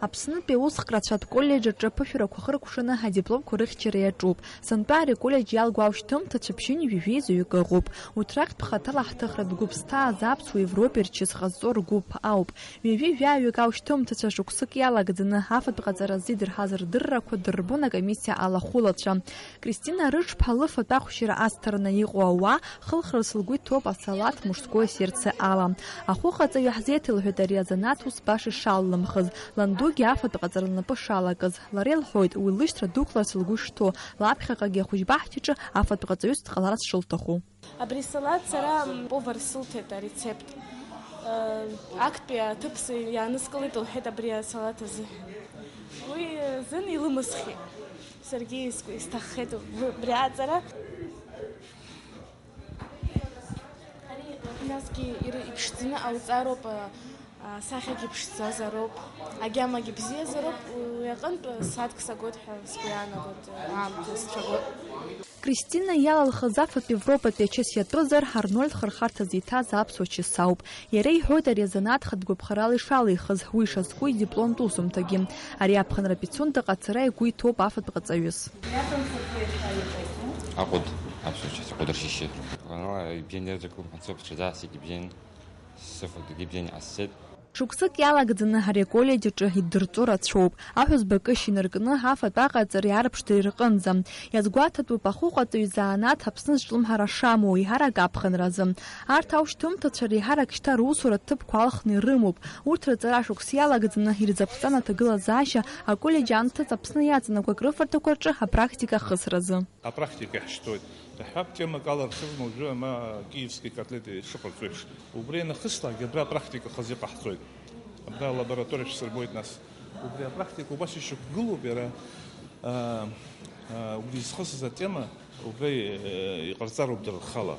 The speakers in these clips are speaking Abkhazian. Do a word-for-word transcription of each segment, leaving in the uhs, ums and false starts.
Аԥснытәи аусхкрацәатә коллеџь аҿы аԥышәарақәа хыркәшаны адипломқәа рыхьчара иаҿуп. Сынтәа ари аколлеџь иалгоу аушьҭымҭацәа ԥшьынҩажәи жәеизаҩык ыҟоуп. Урҭ рахьтә хаҭала ҳҭыхратә гәыԥ зҭааз аԥсуа Европеи рчыс ҟазҵо ргәыԥ ауп. Ҩажәи жәаҩык аушьҭымҭацәа шықәсык иалагӡаны афатә ҟаҵара азы идырҳаз рдыррақәа дырбон акомиссиа алахәылацәа. Кристина Рыҽԥҳа лыфатә ахәшьара азҭараны иҟоу ауаа хылхрас лгәы иҭоуп асалаҭ мужское сердце ала. Ахәыҟаҵаҩы ҳзеиҭалҳәеит ари азанааҭ ус баша ишаллымхыз. Ландугьы афатә ҟаҵара лнапы шалакыз, лара илҳәоит, уи лышьҭра дықәларц лгәы шҭоу, лаԥхьаҟагьы ахәыҷбаҳчаҿы афатә ҟаҵаҩыс дҟаларц шылҭаху. Абри салаҭ сара, м, повар сылҭеит арецепт. Э, актәи аҭыԥ сы-, иааныскылеит, лҳәеит, абри асалаҭ азыҳәан. Уи, э, зын илымысхит. Саргьы ис-, исҭаххеит убри аҵара. Насгьы ир-, иԥшӡаны ҟауҵароуп, а, асахьагьы ԥшӡазароуп, агьамагьы бзиазароуп, уи аҟынтә сааҭк сагоит ҳәа сгәы иаанагоит, аамҭа сцәагоит. Кристина иалалхыз афатә Европатәи ачыс иатәызар, Арнольд хырхарҭа зиҭаз аԥсуа чыс ауп. Иара иҳәоит ари азанааҭ хатә гәаԥхарала ишалихыз, уи ишазку идипломтә усумҭагьы. Ари аԥхынра Пицундаҟа ацара игәы иҭоуп афатә ҟаҵаҩыс. Аҟәыд, аԥсуа чыс аҟәыд ршьышьы. Ибжьан иаҵакуп, ацоуп, ҽаӡа ааскьеит ибжьан, сыфатәгьы ибжьан иҟасҵеит. Шықәсык иалагӡаны ари аколлеџь аҿы иддырҵо рацәоуп. Аҳәызба акышь инаркны афатә аҟаҵареи арыԥшӡареи рҟынӡа. Иазгәаҭатәуп ахәыҟаҵаҩ занааҭ Аԥсны зҿлымҳара шамоу, еиҳарак аԥхынразы. Арҭ аушьҭымҭацәа реиҳарак шьҭа русуратә ҭыԥқәа алхны ирымоуп. Урҭ рҵара шықәс иалагӡаны ирзаԥҵан аҭагылазаашьа аколлеџь анҭыҵ Аԥсны иаҵанакуа акрыфарҭақәа рҿы апрактика ахысразы. Апрактика иаҳшьҭоит. Иаҳҳәап, темак алархызма уажәы ама киевски котлети шыҟарҵо еиԥш. Убри ианахыслакгьы абра апрактика хазы иҟаҳҵоит. Абра алабораториа шәсырбоит нас. Убри апрактика убас ишьақәгылоуп иара, а, а, убри изхысыз атема убра, э, иҟарҵароуп дара рхала.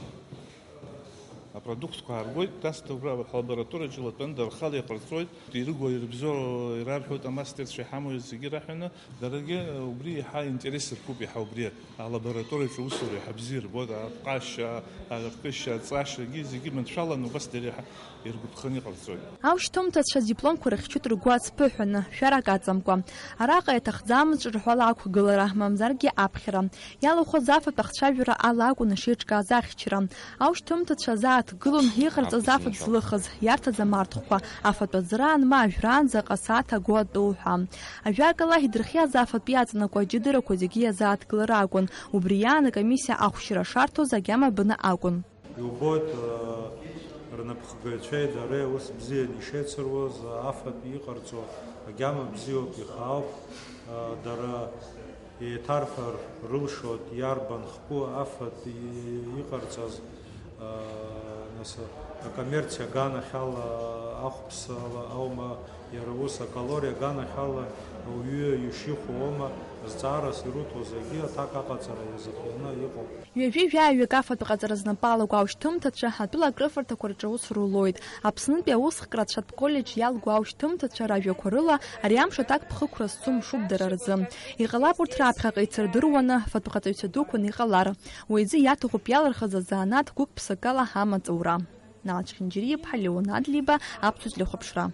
Апродуктқәа ааргоит, нас убра ҳлабораториаҿы илатәаны дара рхала иҟарҵоит. Ирыгу, ирыбзоу ирарҳәоит, амастерцәа иҳамоу зегьы раҳәаны, даргьы убри иаҳа интерес ркуп, иаҳа убри алабораториаҿы аусура иаҳа бзиа ирбоит, аҟәҟәашьа, аркышьа, аҵашьагьы зегьы маншәаланы убас дара иаҳа иргәаԥханы иҟарҵоит. Аушьҭымҭацәа адипломқәа рыхьчоит ргәы ацԥыҳәаны, шәарак аҵамкәа. Араҟа иаҭахӡамызт ҿырҳәала ақәгылара, мамзаргьы аԥхьара. Иалахәыз афатә ахцәажәара ала акәын ишеиҿкааз ахьчара. Аушьҭымҭацәа азааҭгылон иҟарҵаз афатә злыхыз, иарҭаз амарҭхәқәа, афатә азра анма ажәраанӡа ҟасааҭ агәы атәы уҳәа. Ажәакала, идырхиаз афатә иаҵанакуа аџьыдарақәа зегьы иазааҭгылар акәын, убри иаан акомиссиа ахәшьра шарҭоз агьама бны акәын. Иубоит, э, рнапхгаҩцәеи дареи ус бзианы ишеицыруаз, афатә иҟарҵо агьама бзиоуп, ихаауп, э, дара еиҭарҳәар рылшоит, иарбан хкы афатә и-, иҟарҵаз, э, нас, акоммерциа аганахьала, ахәԥсала аума, иара ус акалориа аганахьала ауаҩы ишихәо аума, зҵаарас ируҭо зегьы аҭак аҟаҵара иазыхианы иҟоуп. Ҩажәи жәаҩык афатә ҟаҵара знапы алаку аушьҭымҭацәа атәыла акрыфарҭақәа рҿы аус рулоит. Аԥснытәи аусхкрацәатә коллеџь иалгоу аушьҭымҭацәа ражәақәа рыла ари амш аҭак ԥхықәра зцу мшуп дара рзы. Иҟалап урҭ раԥхьаҟа ицырдыруаны, фатә ҟаҵаҩцәа дуқәаны иҟалар. Уи азы иаҭахуп иалырхыз азанааҭ гәык-ԥсыкала амаҵ аура. Нал Чхинџьариа-иԥҳа Леон Адлеиба, Аԥсуа телехәаԥшра.